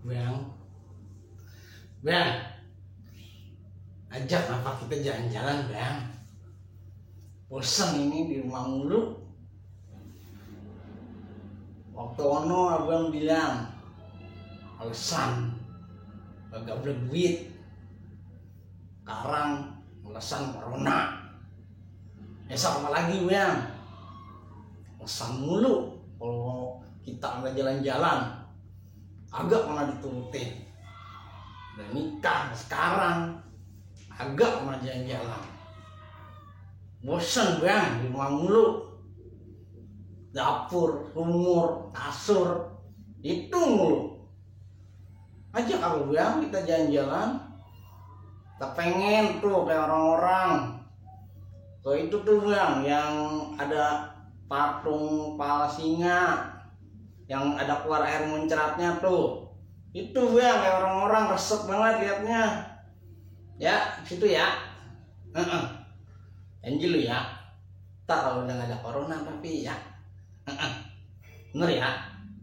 Bang, bang, ajak apa kita jalan-jalan, bang. Bosan ini di rumah mulu. Waktu ono abang bilang alasan agak duit. Sekarang alasan corona. Esok apa lagi, bang? Alasan mulu kalau kita nggak jalan-jalan. Agak malah diturutin. Udah nikah sekarang agak malah jalan-jalan. Bosan, bang, di rumah mulu. Dapur, sumur, kasur itu mulu. Ajak aku, bang, kita jalan-jalan. Kita pengen tuh kayak orang-orang. Tuh itu tuh, bang, yang ada patung kepala singa, yang ada keluar air muncratnya tuh. Itu, bang, kayak orang-orang, resep banget liatnya. Ya, situ ya. Janji lu ya. Tak kalau udah gak ada corona tapi ya. Bener ya.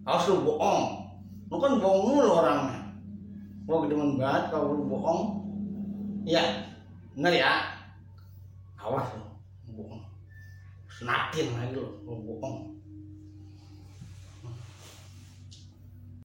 Awas lu bohong. Lu kan bohong mulu orangnya. Gua demen banget kalau lu bohong. Ya, bener ya. Awas lu bohong. Senakin lagi lu bohong.